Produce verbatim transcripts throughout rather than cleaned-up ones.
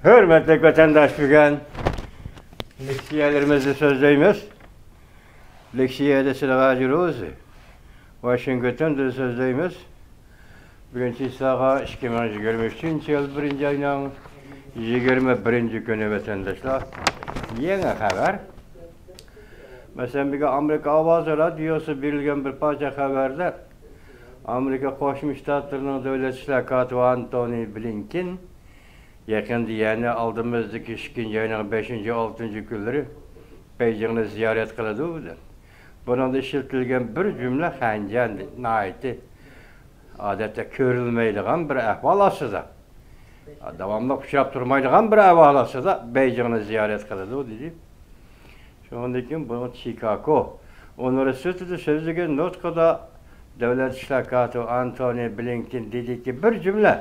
ھۆرمەتلىك ۋەتەنداش، بۈگۈن لېكسىيەلىرىمىزنى سۆزلەيمىز. لېكسىيەدە سىلەرگە ھازىر ئۆزى ۋاشىنگتوندىن سۆزلەيمىز. بۈگۈن چىسلاغا ئىككى مىڭ يىگىرمە ئۈچىنچى يىل بىرىنچى ئاينىڭ يىگىرمە بىرىنچى كۈنى، ۋەتەنداشلار. يېڭى خەۋەر. مەسىلەن، بۈگۈن ئامېرىكا ئاۋازى رادىيوسى بېرىلگەن بىر پارچە خەۋەردە، ئامېرىكا قوشما شتاتلىرىنىڭ دۆلەت ئىشلار كاتىپى ئانتونى بلىنكېن يېقىندا، يەنى ئالدىمىزدىكى ئىككىنچى ئاينىڭ بەشىنچى، ئالتىنچى كۈنلىرى بېيجىڭنى زىيارەت قىلىدۇ، دېدى. بۇنىڭدا ئىشلىتىلگەن بىر جۈملە خەنجەن ناھايىتى ئادەتتە كۆرۈلمەيدىغان بىر ئەھۋال ئاستىدا، داۋاملىق ئۇچراپ تۇرمايدىغان بىر ئەھۋال ئاستىدا بېيجىڭنى زىيارەت قىلىدۇ، دېدى. شۇنىڭدىن كېيىن بۇنىڭ چىكاگو ئۇنىۋېرسىتېتىدا سۆزلىگەن نۇتقىدا دۆلەت ئىشلار كاتىپى ئانتونى بلىنكېن دېدىكى، بىر جۈملە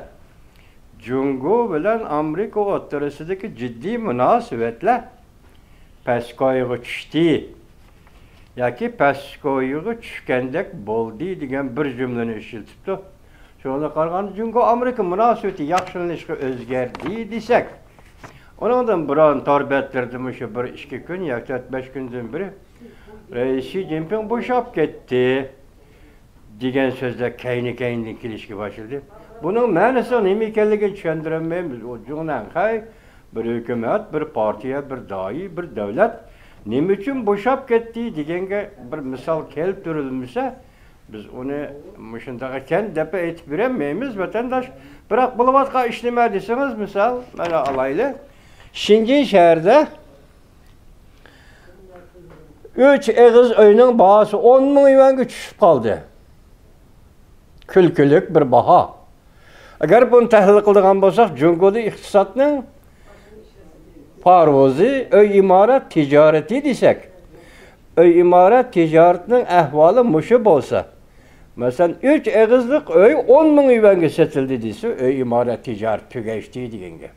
جۇڭگو بىلەن ئامېرىكا ئوتتۇرىسىدىكى جىددىي مۇناسىۋەتلەر پەسكويغا چۈشتى ياكى پەسكويغا چۈشكەندەك بولدى دېگەن بىر جۈملىنى ئىشلىتىپتۇ. شۇنىڭغا قارىغاندا، جۇڭگو ئامېرىكا مۇناسىۋىتى ياخشىلىنىشقا ئۆزگەردى دېسەك، ئۇنىڭدىن بۇرۇن تور بەتلىرىدە مۇشۇ بىر ئىككى كۈن ياكى تۆت بەش كۈندىن بېرى رەئىس شى جىنپىڭ بوشاپ كەتتى دېگەن سۆزلەر كەينى-كەينىدىن كېلىشكە باشلىدى. بۇنىڭ مەنىسىنىڭ نېمە ئىكەنلىكىنى چۈشەندۈرەلمەيمىز. ئۇ جۇڭنەنخەي بىر ھۆكۈمەت، بىر پارتىيە، بىر دائىرە، بىر دۆلەت نېمە ئۈچۈن بوشاپ كەتتى دېگەنگە بىر مىسال كەلتۈرۈلمىسە، بىز ئۇنى مۇشۇنداق ئىكەن دەپ ئېيتىپ بېرەلمەيمىز، ۋەتەنداش. بىراق بولۇۋاتقان ئىش نېمە دېسىڭىز، مىسال مانا ئالايلى. شېنجېن شەھىرىدە ئۈچ ئېغىز ئۆينىڭ باھاسى ئون مىڭ يۈەنگە چۈشۈپ قالدى. كۈلكىلىك بىر باھا. ئەگەر بۇنى تەھلىل قىلىدىغان بولساق، جۇڭگودا ئىقتىسادنىڭ پەرۋازى ئۆي ئىمارەت تىجارىتى دېسەك، ئۆي ئىمارەت تىجارىتىنىڭ ئەھۋالى مۇشۇ بولسا، مەسىلەن، ئۈچ ئېغىزلىق ئۆي ئون مىڭ يۈەنگە سېتىلدى دېسە، ئۆي ئىمارەت تىجارىتى تۈگەشتى دېگەن گەپ.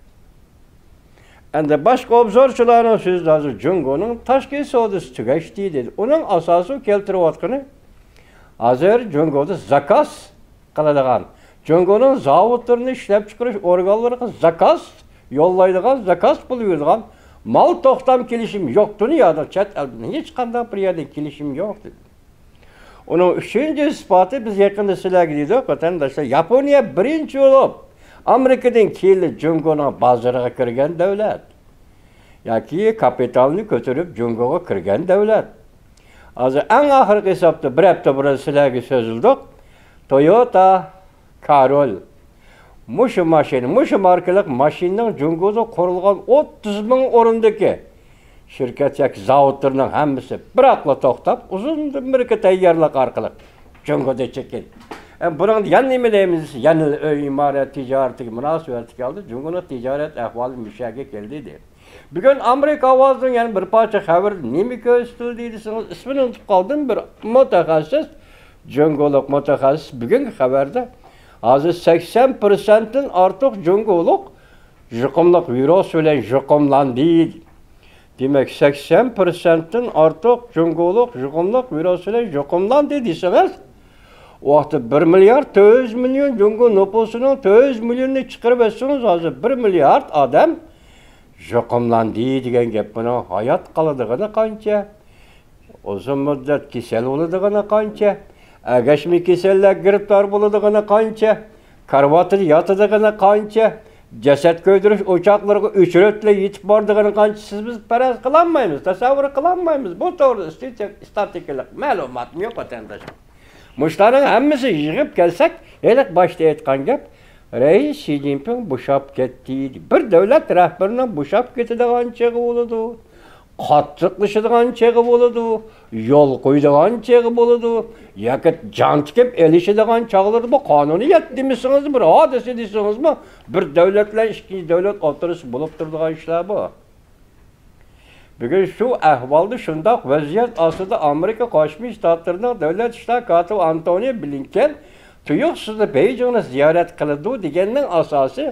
ئەمدى باشقا ئوبزورچىلارنىڭ سۆزىدە ھازىر جۇڭگونىڭ تاشقى سودىسى تۈگەشتى دېدى. ئۇنىڭ ئاساسىي كەلتۈرۈۋاتقىنى ھازىر جۇڭگودا زاكاز قىلىدىغان، جۇڭگونىڭ زاۋۇتلىرىنى ئىشلەپچىقىرىش ئورگانلىرىغا زاكاز يوللايدىغان، زاكاز پۇلى بېرىدىغان مال توختام كېلىشىمى يوق، دۇنيادا چەت ئەلدىن ھېچقانداق بىر يەردىن كېلىشىمى يوق دېدى. ئۇنىڭ ئۈچىنچى ئىسپاتى، بىز يېقىندا سىلەرگە دېدۇق، ۋەتەنداشلار، ياپونىيە بىرىنچى بولۇپ ئامېرىكىدىن كېيىنلا جۇڭگونىڭ بازىرىغا كىرگەن دۆلەت ياكى كاپىتالنى كۆتۈرۈپ جۇڭگوغا كىرگەن دۆلەت. ھازىر ئەڭ ئاخىرقى ھېسابتا بىر ھەپتە بۇرۇن سىلەرگە سۆزلىدۇق. تويوتا كارول. مۇشۇ ماشىنا، مۇشۇ ماركىلىق ماشىنىنىڭ جۇڭگودا قۇرۇلغان ئوتتۇز مىڭ ئورۇندىكى شىركەت ياكى زاۋۇتلىرىنىڭ ھەممىسى بىراقلا توختاپ، ئۇزۇندىن بېرىكى تەييارلىق ئارقىلىق جۇڭگودا چېكىن. ئە، بۇنىڭدا يەنە نېمە دەيمىز دېسە، يەنە ئۆي ئىمارەت تىجارىتىگە مۇناسىۋەتلىك ھالدا جۇڭگونىڭ تىجارەت ئەھۋالى مۇشۇ يەرگە كەلدى دېدى. بۈگۈن ئامېرىكا ئاۋازىنىڭ يەنە بىر پارچە خەۋىرىدە نېمە كۆرسىتىلدى دېسىڭىز، ئىسمىنى ئۇنتۇپ قالدىم، بىر مۇتەخەسسىس، جۇڭگولۇق مۇتەخەسسىس بۈگۈنكى خەۋەردە ھازىر سەكسەن پىرسەنتتىن ئارتۇق جۇڭگولۇق يۇقۇملۇق ۋىرۇس بىلەن يۇقۇملاندى. دېمەك، سەكسەن پىرسەنتتىن ئارتۇق جۇڭگولۇق يۇقۇملۇق ۋىرۇس بىلەن يۇقۇملاندى دېسىڭىز، ئۇ ۋاقىتتا بىر مىليارد تۆت يۈز مىليون جۇڭگو نوپۇسىنىڭ تۆت يۈز مىليونىنى چىقىرىۋەتسىڭىز، ھازىر بىر مىليارد ئادەم يۇقۇملاندى دېگەن گەپ. بۇنىڭ ھايات قالىدىغىنى قانچە؟ ئۇزۇن مۇددەت كېسەل بولىدىغىنى قانچە؟ ئەگەشمە كېسەللەرگە گىرىپتار بولىدىغىنى قانچە؟ كارىۋاتىدا ياتىدىغىنى قانچە؟ جەسەت كۆيدۈرۈش ئوچاقلىرىغا ئۆچرەتلەر يېتىپ بارىدىغىنى قانچە؟ سىز، بىز پەرەز قىلالمايمىز، تەسەۋۋۇر قىلالمايمىز. بۇ توغرىدا ئىستاتىك-، ئىستاتىكىلىق مەلۇماتمۇ يوق، ۋەتەنداش. مۇشۇلارنىڭ ھەممىسى يىغىپ كەلسەك، ھېلىقى باشتا ئېيتقان گەپ، رەئىس شى جىنپىڭ بوشاپ كەتتى. بىر دۆلەت رەھبىرىنىڭ بوشاپ كېتىدىغان چېغى بولىدۇ، قاتتىقلىشىدىغان چېغى بولىدۇ، يول قويىدىغان چېغى بولىدۇ ياكى جان تىكىپ ئېلىشىدىغان چاغلىرىدا، بۇ قانۇنىيەت دېمىسىڭىزمۇ، بىر ھادىسە دېسىڭىزمۇ، بىر دۆلەت بىلەن ئىككىنچى دۆلەت ئوتتۇرىسىدا بولۇپ تۇرىدىغان ئىشلار بۇ. بۈگۈن شۇ ئەھۋالدا، شۇنداق ۋەزىيەت ئاستىدا ئامېرىكا قوشما شتاتلىرىنىڭ دۆلەت ئىشلار كاتىپى ئانتونى بلىنكېن تۇيۇقسىزلا بېيجىڭنى زىيارەت قىلىدۇ دېگەننىڭ ئاساسى،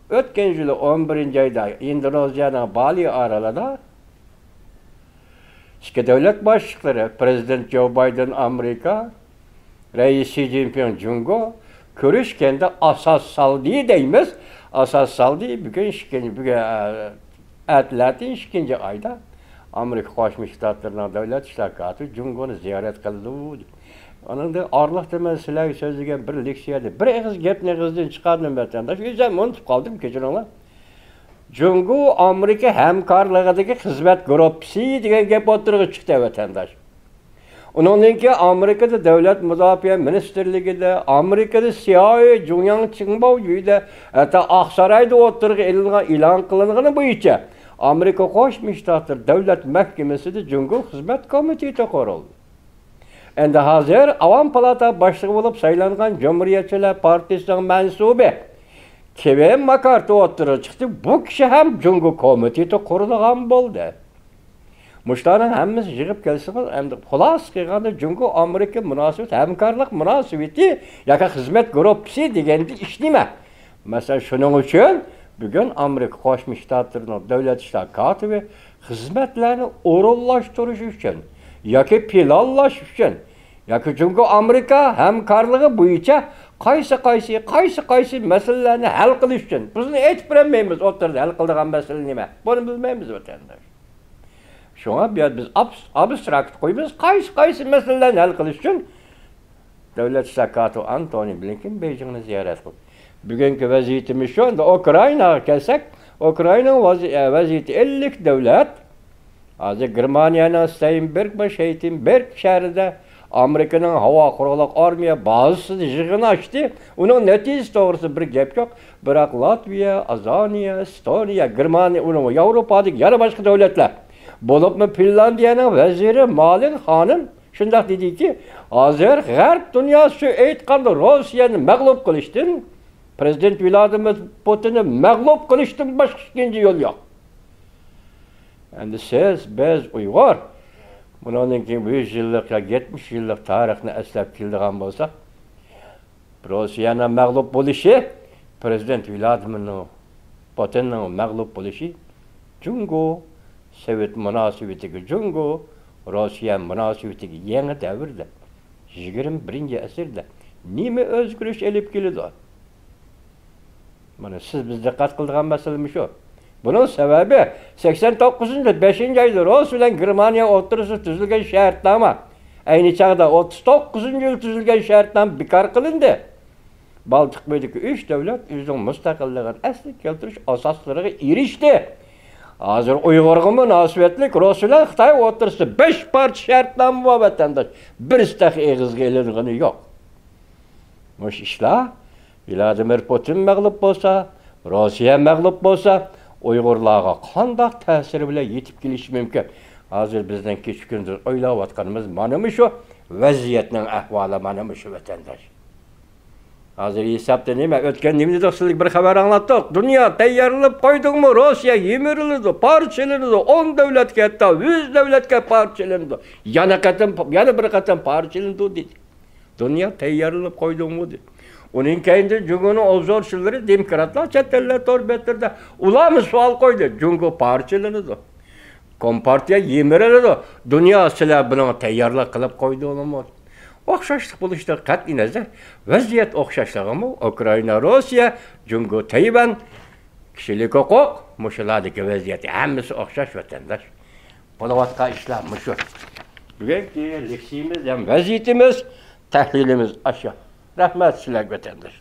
ئۆتكەن يىلى ئون بىرىنچى ئايدا ئىندونېزىيەنىڭ بالى ئارىلىدا ئىككى دۆلەت باشلىقلىرى، پىرېزىدېنت جو بايدېن ئامېرىكا، رەئىس شى جىنپىڭ جۇڭگو كۆرۈشكەندە ئاساس سالدى دەيمىز. ئاساس سالدى. بۈگۈن ئىككىنچى، بۈگۈن، ئە، ئەتىلەتىن ئىككىنچى ئايدا ئامېرىكا قوشما شتاتلىرىنىڭ دۆلەت ئىشلار كاتىپى جۇڭگونى زىيارەت قىلىدۇ. ئانىڭدىن ئارىلىقتا مەن سىلەرگە سۆزلىگەن بىر لېكسىيەدە بىر ئېغىز گەپنى ئېغىزدىن چىقاردىم، ۋەتەنداش. ئۆزۈم ئۇنتۇپ قالدىم، كەچۈرۈڭلار. جۇڭگو ئامېرىكا ھەمكارلىقىدىكى خىزمەت گۇرۇپپىسى دېگەن گەپ ئوتتۇرىغا چىقتى، ۋەتەنداش. ئۇنىڭدىن كېيىن ئامېرىكىدا دۆلەت مۇداپىئە مىنىستىرلىكىدا، ئامېرىكىدا سىيائىي جۇڭياڭ چىڭباۋ جۈيدە، ھەتتا ئاقسارايدا ئوتتۇرىغا ئېلىنغان، ئېلان قىلىنغىنى بويىچە ئامېرىكا قوشما شتاتلىرى دۆلەت مەھكىمىسىدە جۇڭگو خىزمەت كومىتېتى قۇرۇلدى. ئەمدى ھازىر ئاۋام پالاتا باشلىقى بولۇپ سايلانغان جۇمھۇرىيەتچىلەر پارتىيىسىنىڭ مەنسۇبى كېۋىن ماكارتى ئوتتۇرىغا چىقتى. بۇ كىشى ھەم جۇڭگو كومىتېتى قۇرىدىغان بولدى. مۇشۇلارنىڭ ھەممىسى يىغىپ كەلسىڭىز، ئەمدى خۇلاسە قىلغاندا جۇڭگو ئامېرىكا مۇناسىۋىتى، ھەمكارلىق مۇناسىۋىتى ياكى خىزمەت گۇرۇپپىسى دېگەندە ئىش نېمە؟ مەسىلەن، شۇنىڭ ئۈچۈن بۈگۈن ئامېرىكا قوشما شتاتلىرىنىڭ دۆلەت ئىشلار كاتىپى خىزمەتلەرنى ئورۇنلاشتۇرۇش ئۈچۈن ياكى پىلانلاش ئۈچۈن ياكى جۇڭگو ئامېرىكا ھەمكارلىقى بويىچە قايسى قايسى، قايسى قايسى مەسىلىلەرنى ھەل قىلىش ئۈچۈن، بىزنى ئېيتىپ بېرەلمەيمىز، ئوتتۇرىدا ھەل قىلىدىغان مەسىلە نېمە؟ بۇنى بىلمەيمىز، ۋەتەنداش. شۇڭا بۇ يەردە بىز ئابس-، ئابستراكت قويىمىز، قايسى قايسى مەسىلىلەرنى ھەل قىلىش ئۈچۈن دۆلەت ئىشلار كاتىپى ئانتونى بلىنكېن بېيجىڭنى زىيارەت قىلدى. بۈگۈنكى ۋەزىيىتىمىز شۇ. ئەمدى ئۇكرائىناغا كەلسەك، ئۇكرائىنانىڭ ۋەزى-، ۋەزىيىتى ئىللىك دەۋلەت. ھازىر گېرمانىيەنىڭ ستاينبېرگ ۋە شېيتېنبېرگ شەھىرىدە ئامېرىكىنىڭ ھاۋا قوراللىق ئارمىيە بازىسىدا يىغىن ئاچتى. ئۇنىڭ نەتىجىسى توغرىسىدا بىر گەپ يوق. بىراق لاتۋىيە، ئازانىيە، ئېستونىيە، گېرمانىيە، ئۇنىڭ ياۋروپادىكى يەنە باشقا دۆلەتلەر، بولۇپمۇ فىنلاندىيەنىڭ ۋەزىرى مالىن خانىم شۇنداق دېدىكى، ھازىر غەرب دۇنياسى شۇ ئېيتقاندا روسىيەنى مەغلۇپ قىلىشتىن، پىرېزىدېنت ۋلادىمىر پۇتىننى مەغلۇپ قىلىشتىن باشقا ئىككىنچى يول يوق. ئەمدى سىز، بىز، ئۇيغۇر، بۇنىڭدىن كېيىن يۈز يىللىق ياكى يەتمىش يىللىق تارىخنى ئەسلەپ كېلىدىغان بولساق، روسىيەنىڭ مەغلۇپ بولۇشى، پىرېزىدېنت ۋلادىمىر پۇتىننىڭ مەغلۇپ بولۇشى جۇڭگو سوۋېت مۇناسىۋىتىگە، جۇڭگو روسىيە مۇناسىۋىتىگە يېڭى دەۋردە، يىگىرمە بىرىنچى ئەسىردە نېمە ئۆزگىرىش ئېلىپ كېلىدۇ؟ مانا سىز، بىز دىققەت قىلىدىغان مەسىلە مۇشۇ. بۇنىڭ سەۋەبى، سەكسەن توققۇزىنچى يىل بەشىنچى ئايدا روس بىلەن گېرمانىيە ئوتتۇرىسىدا تۈزۈلگەن شەرتنامە. ئەينى چاغدا ئوتتۇز توققۇزىنچى يىل تۈزۈلگەن شەرتنامە بىكار قىلىندى. بالتىق بويىدىكى ئۈچ دەۋلەت ئۆزىنىڭ مۇستەقىللىقىنى ئەسلىگە كەلتۈرۈش ئاساسلىرىغا ئېرىشتى. ھازىر ئۇيغۇرغا مۇناسىۋەتلىك روس بىلەن خىتاي ئوتتۇرىسىدا بەش پارچە شەرتنامە بار، ۋەتەنداش. بىرسى تېخى ئېغىزغا ئېلىنغىنى يوق. مۇشۇ ئىشلار، ۋلادىمىر پۇتىن مەغلۇپ بولسا، روسىيە مەغلۇپ بولسا، ئۇيغۇرلارغا قانداق تەسىر بىلەن يېتىپ كېلىشى مۇمكىن؟ ھازىر بىزنىڭ كېچە-كۈندۈز ئويلاۋاتقىنىمىز مانا مۇشۇ، ۋەزىيەتنىڭ ئەھۋالى مانا مۇشۇ، ۋەتەنداش. ھازىر ھېسابتا نېمە؟ ئۆتكەن نېمە دېدۇق؟ سىزگە بىر خەۋەر ئاڭلاتتۇق. دۇنيا، تەييارلىنىپ قويدۇڭمۇ؟ روسىيە يېمىرىلىدۇ، پارچىلىنىدۇ. ئون دۆلەتكە، ھەتتا يۈز دۆلەتكە پارچىلىنىدۇ. يەنە قېتىم، يەنە بىر قېتىم پارچىلىنىدۇ، دېدى. دۇنيا، تەييارلىنىپ قويدۇڭمۇ؟ دېدى. ئۇنىڭ كەينىدىن جۇڭگونىڭ ئوبزورچىلىرى، دېموكراتلار چەت ئەللەر تور بەتلىرىدە ئۇلارمۇ سوئال قويدى. جۇڭگو پارچىلىنىدۇ. كومپارتىيە يېمىرىلىدۇ. دۇنيا، سىلەر بۇنىڭغا تەييارلىق قىلىپ قويدۇڭلارمۇ؟ ئوخشاشلىق بولۇشىدىن قەتئىينەزەر، ۋەزىيەت ئوخشاشلىقىمۇ ئۇكرائىنا، روسىيە، جۇڭگو، تەيۋەن، كىشىلىك ھوقۇق، مۇشۇلاردىكى ۋەزىيەت ھەممىسى ئوخشاش، ۋەتەنداش. بولۇۋاتقان ئىشلار مۇشۇ. بۈگۈنكى لېكسىيىمىز ھەم ۋەزىيىتىمىز، تەھلىلىمىز ئاشۇ. رەھمەت سىلەرگە، ۋەتەنداش.